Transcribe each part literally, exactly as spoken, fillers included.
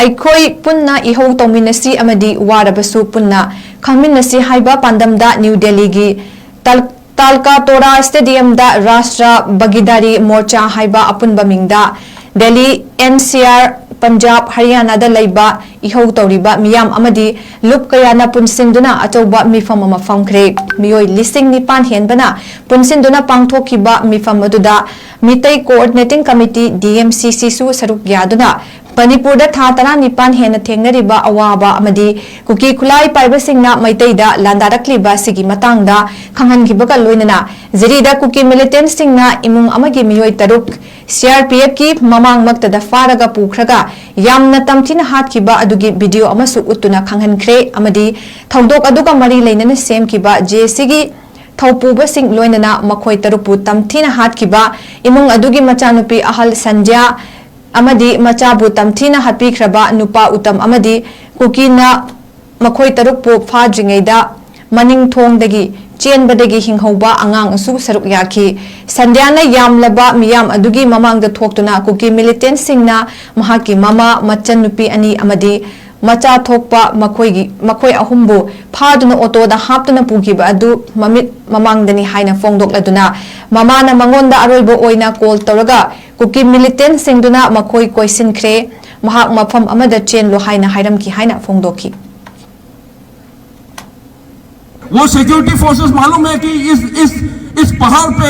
ꯑꯩꯈꯣꯏ ꯄꯨꯟꯅ ꯏꯍꯧ ꯇꯧꯃꯤꯟꯅꯁꯤ ꯑꯃꯗꯤ ꯋꯥꯔꯕꯁꯨ ꯄꯨꯟꯅ ꯈꯪꯃꯤꯟꯅꯁꯤ ꯍꯥꯏꯕ ꯄꯥꯟꯗꯝꯗ ꯅ꯭ꯌꯨ ꯗꯦꯜꯂꯤꯒꯤ ꯇꯜ-, ꯇꯥꯜꯀꯥꯇꯣꯔꯥ ꯁ꯭ꯇꯦꯗꯤꯌꯝꯗ ꯔꯥꯁꯇ꯭ꯔ ꯚꯥꯒꯤꯗꯥꯔꯤ ꯃꯣꯔꯆꯥ ꯍꯥꯏꯕ ꯑꯄꯨꯟꯕ ꯃꯤꯡꯗ Delhi, N C R, Punjab, ꯍꯔꯤꯌꯥꯅꯥꯗ ꯂꯩꯕ ꯏꯍꯧ ꯇꯧꯔꯤꯕ ꯃꯤꯌꯥꯝ ꯑꯃꯗꯤ ꯂꯨꯞ ꯀꯌꯥꯅ ꯄꯨꯟꯁꯤꯟꯗꯨꯅ ꯑꯆꯧꯕ ꯃꯤꯐꯝ ꯑꯃ ꯐꯝꯈ꯭ꯔꯦ꯫ ꯃꯤꯑꯣꯏ ꯂꯤꯁꯤꯡ ꯅꯤꯄꯥꯟ ꯍꯦꯟꯕꯅ ꯄꯨꯟꯁꯤꯟꯗꯨꯅ ꯄꯥꯡꯊꯣꯛꯈꯤꯕ ꯃꯤꯐꯝ ꯑꯗꯨꯗ Meitei coordinating committee, D M C ꯁꯤꯁꯨ ꯁꯔꯨꯛ ꯌꯥꯗꯨꯅ ꯃꯅꯤꯄꯨꯔꯗ ꯊꯥ ꯇꯔꯥꯅꯤꯄꯥꯟ ꯍꯦꯟꯅ ꯊꯦꯡꯅꯔꯤꯕ ꯑꯋꯥꯕ ꯑꯃꯗꯤ ꯀꯨꯀꯤ ꯈꯨꯠꯂꯥꯏ ꯄꯥꯏꯕꯁꯤꯡꯅ ꯃꯩꯇꯩꯗ ꯂꯥꯟꯗꯥꯔꯛꯂꯤꯕ ꯑꯁꯤꯒꯤ ꯃꯇꯥꯡꯗ ꯈꯪꯍꯟꯈꯤꯕꯒ ꯂꯣꯏꯅꯅ ꯖꯤꯔꯤꯗ ꯀꯨꯀꯤ ꯃꯤꯂꯤꯇꯦꯟꯠꯁꯤꯡꯅ ꯏꯃꯨꯡ ꯑꯃꯒꯤ ꯃꯤꯑꯣꯏ ꯇꯔꯨꯛ ꯁꯤ ꯑꯥꯔ ꯄꯤ ꯑꯦꯐꯀꯤ ꯃꯃꯥꯡꯃꯛꯇꯗ ꯐꯥꯔꯒ ꯄꯨꯈ꯭ꯔꯒ ꯌꯥꯝꯅ ꯇꯝꯊꯤꯅ ꯍꯥꯠꯈꯤꯕ ꯑꯗꯨꯒꯤ ꯚꯤꯗꯤꯑꯣ ꯑꯃꯁꯨ ꯎꯠꯇꯨꯅ ꯈꯪꯍꯟꯈ꯭ꯔꯦ ꯑꯃꯗꯤ ꯊꯧꯗꯣꯛ ꯑꯗꯨꯒ ꯃꯔꯤ ꯂꯩꯅꯅ ꯁꯦꯝꯈꯤꯕ ꯖꯦ ꯑꯦꯁ ꯁꯤꯒꯤ ꯊꯧꯄꯨꯕꯁꯤꯡ ꯂꯣꯏꯅꯅ ꯃꯈꯣꯏ ꯇꯔꯨꯛꯄꯨ ꯇꯝꯊꯤꯅ ꯍꯥꯠꯈꯤꯕ ꯏꯃꯨꯡ ꯑꯗꯨꯒꯤ ꯃꯆꯥꯅꯨꯄꯤ ꯑꯍꯜ ꯁꯟꯙ꯭ꯌꯥ ꯑꯃꯗꯤ ꯃꯆꯥꯕꯨ ꯇꯝꯊꯤꯅ ꯍꯥꯠꯄꯤꯈ꯭ꯔꯕ ꯅꯨꯄꯥ ꯎꯇꯝ ꯑꯃꯗꯤ ꯀꯨꯀꯤꯅ ꯃꯈꯣꯏ ꯇꯔꯨꯛꯄꯨ ꯐꯥꯗ꯭ꯔꯤꯉꯩꯗ ꯃꯅꯤꯡ ꯊꯣꯡꯗꯒꯤ ꯆꯦꯟꯕꯗꯒꯤ ꯍꯤꯡꯍꯧꯕ ꯑꯉꯥꯡꯁꯨ ꯁꯔꯨꯛ ꯌꯥꯈꯤ꯫ ꯁꯟꯙ꯭ꯌꯥꯅ ꯌꯥꯝꯂꯕ ꯃꯤꯌꯥꯝ ꯑꯗꯨꯒꯤ ꯃꯃꯥꯡꯗ ꯊꯣꯛꯇꯨꯅ ꯀꯨꯀꯤ ꯃꯤꯂꯤꯇꯦꯟꯠꯁꯤꯡꯅ ꯃꯍꯥꯛꯀꯤ ꯃꯃꯥ, ꯃꯆꯟꯅꯨꯄꯤ ꯑꯅꯤ ꯑꯃꯗꯤ ꯃꯆꯥ ꯊꯣꯛꯄ ꯃꯈꯣꯏꯒꯤ, ꯃꯈꯣꯏ ꯑꯍꯨꯝꯕꯨ ꯐꯥꯗꯨꯅ ꯑꯣꯇꯣꯗ ꯍꯥꯞꯇꯨꯅ ꯄꯨꯈꯤꯕ ꯑꯗꯨ ꯃꯃꯤꯠ ꯃꯃꯥꯡꯗꯅꯤ ꯍꯥꯏꯅ ꯐꯣꯡꯗꯣꯛꯂꯗꯨꯅ ꯃꯃꯥꯅ ꯃꯉꯣꯟꯗ ꯑꯔꯣꯏꯕ ꯑꯣꯏꯅ ꯀꯣꯜ ꯇꯧꯔꯒ ꯀꯨꯀꯤ ꯃꯤꯂꯤꯇꯦꯟꯠꯁꯤꯡꯗꯨꯅ ꯃꯈꯣꯏ ꯀꯣꯏꯁꯤꯟꯈ꯭ꯔꯦ꯫ ꯃꯍꯥꯛ ꯃꯐꯝ ꯑꯃꯗ ꯆꯦꯟꯂꯨ ꯍꯥꯏꯅ ꯍꯥꯏꯔꯝꯈꯤ ꯍꯥꯏꯅ ꯐꯣꯡꯗꯣꯛꯈꯤ꯫ वो सिक्योरिटी फोर्सेस मालूम है कि इस इस इस पहाड़ पे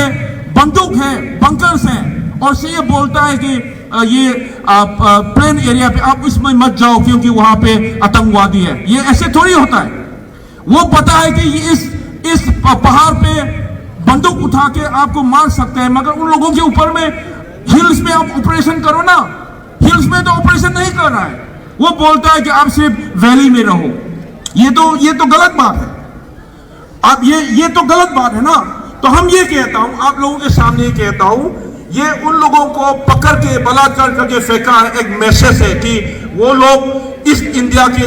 बंदूक है, बंकर्स हैं, और से ये बोलता है कि अ, ये प्लेन एरिया पे आप इसमें मत जाओ क्योंकि वहां पे आतंकवादी है। ये ऐसे थोड़ी होता है। वो पता है कि ये इस इस प- पहाड़ पे बंदूक उठा के आपको मार सकते हैं, मगर उन लोगों के ऊपर में हिल्स में आप ऑपरेशन करो ना, हिल्स में तो ऑपरेशन नहीं कर रहा है। वो बोलता है कि आप सिर्फ वैली में रहो। ये तो ये तो गलत बात है। अब ये ये तो गलत बात है ना। तो हम ये कहता हूं, आप लोगों के सामने ये कहता हूं, ये उन लोगों को पकड़ के बलात्कार करके फेंका है, एक मैसेज है कि वो लोग इस इंडिया के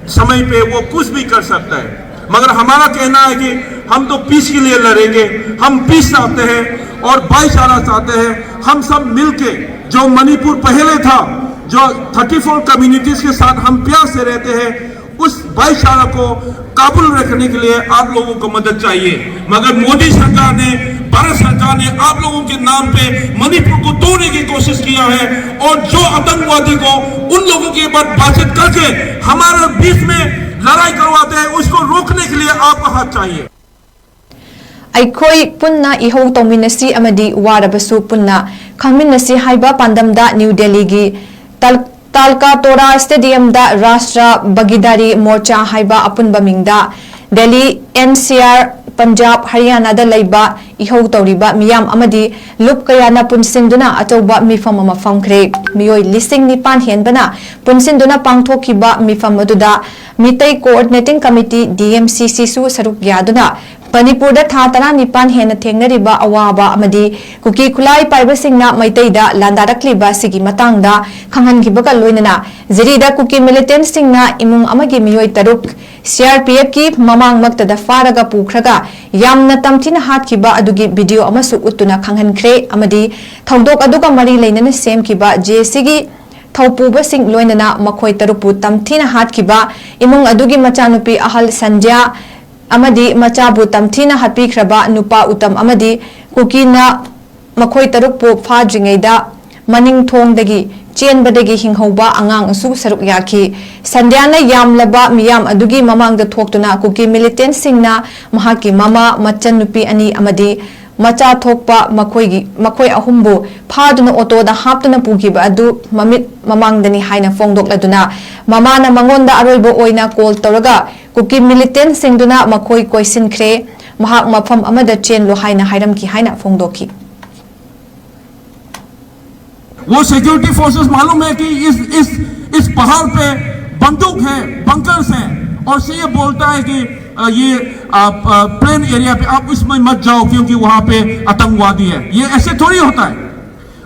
समय पे वो कुछ भी कर सकता है। मगर हमारा कहना है कि हम तो पीस के लिए लड़ेंगे, हम पीस चाहते हैं और भाईचारा चाहते हैं। हम सब मिलके जो मणिपुर पहले था, जो थर्टी फोर कम्युनिटीज के साथ हम प्यार से रहते हैं, उस भाईचारा को काबू रखने के लिए आप लोगों को मदद चाहिए। मगर मोदी सरकार ने, भारत सरकार ने आप लोगों के नाम पे मणिपुर को तोड़ने की कोशिश किया है, और जो आतंकवादी को उन लोगों के बाद बातचीत करके हमारे बीच में लड़ाई करवाते हैं, उसको रोकने के लिए आपका हाथ चाहिए। ꯑꯩꯈꯣꯏ ꯄꯨꯟꯅ ꯏꯍꯧ ꯇꯧꯃꯤꯟꯅꯁꯤ ꯑꯃꯗꯤ ꯋꯥꯔꯕꯁꯨ ꯄꯨꯟꯅ ꯈꯪꯃꯤꯟꯅꯁꯤ ꯍꯥꯏꯕ ꯄꯥꯟꯗꯝꯗ ꯅ꯭ꯌꯨ ꯗꯦꯜꯂꯤꯒꯤ ꯇꯥꯜ-, ꯇꯥꯜꯀꯥꯇꯣꯔꯥ ꯁ꯭ꯇꯦꯗꯤꯌꯝꯗ ꯔꯥꯁꯇ꯭ꯔ ꯚꯥꯒꯤꯗꯥꯔꯤ ꯃꯣꯔꯆꯥ ꯍꯥꯏꯕ ꯑꯄꯨꯟꯕ ꯃꯤꯡꯗ Delhi, N C R, Punjab, ꯍꯔꯤꯌꯥꯅꯥꯗ ꯂꯩꯕ ꯏꯍꯧ ꯇꯧꯔꯤꯕ ꯃꯤꯌꯥꯝ ꯑꯃꯗꯤ ꯂꯨꯞ ꯀꯌꯥꯅ ꯄꯨꯟꯁꯤꯟꯗꯨꯅ ꯑꯆꯧꯕ ꯃꯤꯐꯝ ꯑꯃ ꯐꯝꯈ꯭ꯔꯦ꯫ ꯃꯤꯑꯣꯏ ꯂꯤꯁꯤꯡ ꯅꯤꯄꯥꯟ ꯍꯦꯟꯕꯅ ꯄꯨꯟꯁꯤꯟꯗꯨꯅ ꯄꯥꯡꯊꯣꯛꯈꯤꯕ ꯃꯤꯐꯝ ꯑꯗꯨꯗ Meitei coordinating committee, D M C ꯁꯤꯁꯨ ꯁꯔꯨꯛ ꯌꯥꯗꯨꯅ ꯃꯅꯤꯄꯨꯔꯗ ꯊꯥ ꯇꯔꯥꯅꯤꯄꯥꯟ ꯍꯦꯟꯅ ꯊꯦꯡꯅꯔꯤꯕ ꯑꯋꯥꯕ ꯑꯃꯗꯤ ꯀꯨꯀꯤ ꯈꯨꯠꯂꯥꯏ ꯄꯥꯏꯕꯁꯤꯡꯅ ꯃꯩꯇꯩꯗ ꯂꯥꯟꯗꯥꯔꯛꯂꯤꯕ ꯑꯁꯤꯒꯤ ꯃꯇꯥꯡꯗ ꯈꯪꯍꯟꯈꯤꯕꯒ ꯂꯣꯏꯅꯅ ꯖꯤꯔꯤꯗ ꯀꯨꯀꯤ ꯃꯤꯂꯤꯇꯦꯟꯠꯁꯤꯡꯅ ꯏꯃꯨꯡ ꯑꯃꯒꯤ ꯃꯤꯑꯣꯏ ꯇꯔꯨꯛ ꯁꯤ ꯑꯥꯔ ꯄꯤ ꯑꯦꯐꯀꯤ ꯃꯃꯥꯡꯃꯛꯇꯗ ꯐꯥꯔꯒ ꯄꯨꯈ꯭ꯔꯒ ꯌꯥꯝꯅ ꯇꯝꯊꯤꯅ ꯍꯥꯠꯈꯤꯕ ꯑꯗꯨꯒꯤ ꯚꯤꯗꯤꯑꯣ ꯑꯃꯁꯨ ꯎꯠꯇꯨꯅ ꯈꯪꯍꯟꯈ꯭ꯔꯦ ꯑꯃꯗꯤ ꯊꯧꯗꯣꯛ ꯑꯗꯨꯒ ꯃꯔꯤ ꯂꯩꯅꯅ ꯁꯦꯝꯈꯤꯕ ꯖꯦ ꯑꯦꯁ ꯁꯤꯒꯤ ꯊꯧꯄꯨꯕꯁꯤꯡ ꯂꯣꯏꯅꯅ ꯃꯈꯣꯏ ꯇꯔꯨꯛꯄꯨ ꯇꯝꯊꯤꯅ ꯍꯥꯠꯈꯤꯕ ꯏꯃꯨꯡ ꯑꯗꯨꯒꯤ ꯃꯆꯥꯅꯨꯄꯤ ꯑꯍꯜ ꯁꯟꯙ꯭ꯌꯥ ꯑꯃꯗꯤ ꯃꯆꯥꯕꯨ ꯇꯝꯊꯤꯅ ꯍꯥꯠꯄꯤꯈ꯭ꯔꯕ ꯅꯨꯄꯥ ꯎꯇꯝ ꯑꯃꯗꯤ ꯀꯨꯀꯤꯅ ꯃꯈꯣꯏ ꯇꯔꯨꯛꯄꯨ ꯐꯥꯗ꯭ꯔꯤꯉꯩꯗ ꯃꯅꯤꯡ ꯊꯣꯡꯗꯒꯤ ꯆꯦꯟꯕꯗꯒꯤ ꯍꯤꯡꯍꯧꯕ ꯑꯉꯥꯡꯁꯨ ꯁꯔꯨꯛ ꯌꯥꯈꯤ꯫ ꯁꯟꯙ꯭ꯌꯥꯅ ꯌꯥꯝꯂꯕ ꯃꯤꯌꯥꯝ ꯑꯗꯨꯒꯤ ꯃꯃꯥꯡꯗ ꯊꯣꯛꯇꯨꯅ ꯀꯨꯀꯤ ꯃꯤꯂꯤꯇꯦꯟꯠꯁꯤꯡꯅ ꯃꯍꯥꯛꯀꯤ ꯃꯃꯥ, ꯃꯆꯟꯅꯨꯄꯤ ꯑꯅꯤ ꯑꯃꯗꯤ ꯃꯆꯥ ꯊꯣꯛꯄ ꯃꯈꯣꯏꯒꯤ, ꯃꯈꯣꯏ ꯑꯍꯨꯝꯕꯨ ꯐꯥꯗꯨꯅ ꯑꯣꯇꯣꯗ ꯍꯥꯞꯇꯨꯅ ꯄꯨꯈꯤꯕ ꯑꯗꯨ ꯃꯃꯤꯠ ꯃꯃꯥꯡꯗꯅꯤ ꯍꯥꯏꯅ ꯐꯣꯡꯗꯣꯛꯂꯗꯨꯅ, ꯃꯃꯥꯅ ꯃꯉꯣꯟꯗ ꯑꯔꯣꯏꯕ ꯑꯣꯏꯅ ꯀꯣꯜ ꯇꯧꯔꯒ ꯀꯨꯀꯤ ꯃꯤꯂꯤꯇꯦꯟꯠꯁꯤꯡꯗꯨꯅ ꯃꯈꯣꯏ ꯀꯣꯏꯁꯤꯟꯈ꯭ꯔꯦ, ꯃꯍꯥꯛ ꯃꯐꯝ ꯑꯃꯗ ꯆꯦꯟꯂꯨ ꯍꯥꯏꯅ ꯍꯥꯏꯔꯝꯈꯤ ꯍꯥꯏꯅ ꯐꯣꯡꯗꯣꯛꯈꯤ꯫ वो सिक्योरिटी फोर्सेस मालूम है कि इस इस इस पहाड़ पे बंदूक है, बंकर्स हैं, और से ये बोलता है कि अ, ये आप प्लेन एरिया पे आप इसमें मत जाओ क्योंकि वहां पे आतंकवादी है। ये ऐसे थोड़ी होता है।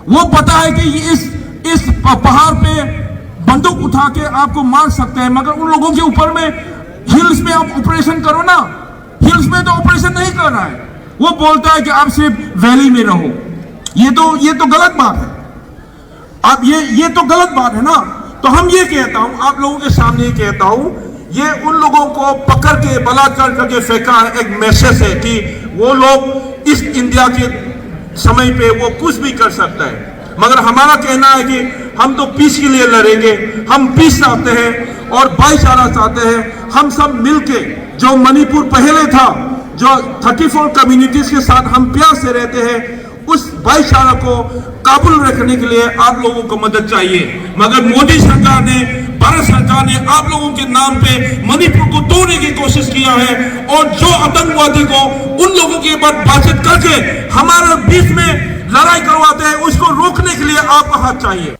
वो पता है कि इस इस प- पहाड़ पे बंदूक उठा के आपको मार सकते हैं, मगर उन लोगों के ऊपर में हिल्स में आप ऑपरेशन करो ना। हिल्स में तो ऑपरेशन नहीं कर रहा है, वो बोलता है कि आप सिर्फ वैली में रहो। ये तो ये तो गलत बात है। आप ये ये तो गलत बात है ना। तो हम ये कहता हूं, आप लोगों के सामने ये कहता हूं, ये उन लोगों को पकड़ के बलात्कार करके फेंका है, एक मैसेज है कि वो लोग इस इंडिया के समय पे वो कुछ भी कर सकता है। मगर हमारा कहना है कि हम तो पीस के लिए लड़ेंगे, हम पीस चाहते हैं और भाईचारा चाहते हैं। हम सब मिलके, जो मणिपुर पहले था, जो थर्टी फोर कम्युनिटीज के साथ हम प्यार से रहते हैं, उस भाईचारा को काबू रखने के लिए आप लोगों को मदद चाहिए। मगर मोदी सरकार ने, भारत सरकार ने आप लोगों के नाम पे मणिपुर को तोड़ने की कोशिश किया है और जो आतंकवादी को उन लोगों के बाद बातचीत करके हमारे बीच में लड़ाई करवाते हैं, उसको रोकने के लिए आपका हाथ चाहिए।